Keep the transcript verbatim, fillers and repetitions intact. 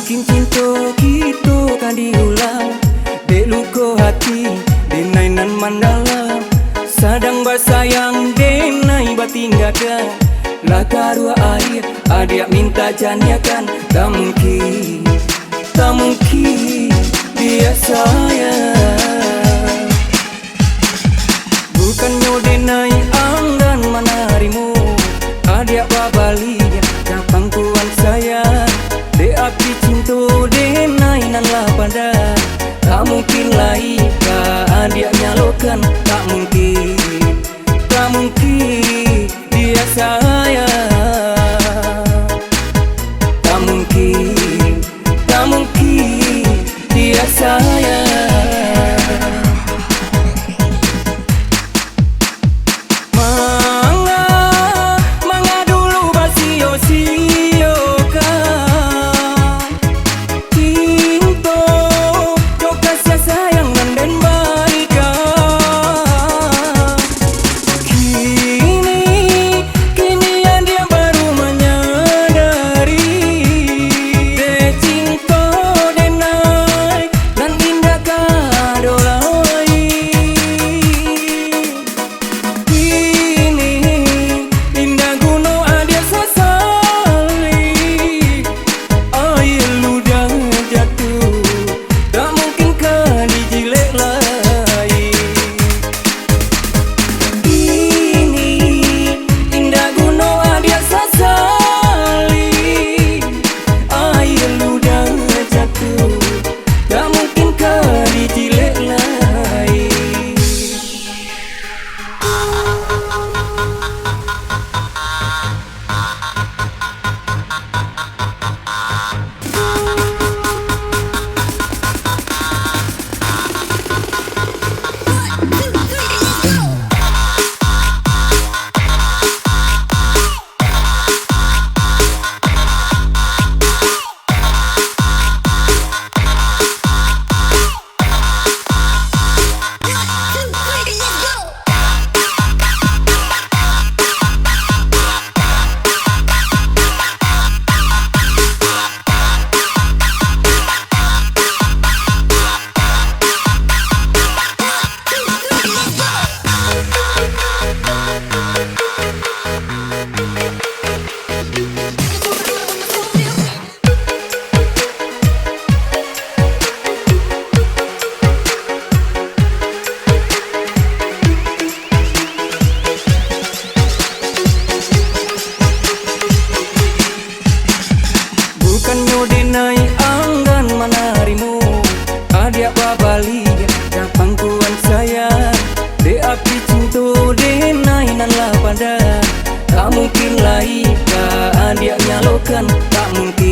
Mungkin cinto kito kan diulang, dek luko hati denai nan mandalam. Sadang basayang denai batinggakan, lah karuah aia, adiak minta janiahkan. Tak mungkin, tak mungkin dia sayang. Bukannyo denai anggan manarimo, adiak babaliak ka pangkuan sayang. Dek api cinto denai nan lah padam, tak mungkin lai ka adiak nyalokan. Tak mungkin, tak mungkin dia sayang. Tak mungkin, tak mungkin dia sayang. Manga, manga dulu basio-siokan cinto jo kasiah sayang nan den barikan. Kini, kini adiak baru manyadari, dek cinto denai nan indak ka ado lai. Kini indak guno adiak sasali, aia ludah jatuah, tak mungkin ka dijilek lai. Kini indak guno adiak sasali, aia ludah jatuah, tak mungkin ka dijilek lai. Bukannyo denai anggan manarimo, adiak babaliak ka pangkuan sayang. Dek api cinto denai nan lah padam, tak mungkin lai ka adiak nyalokan. Tak mungkin.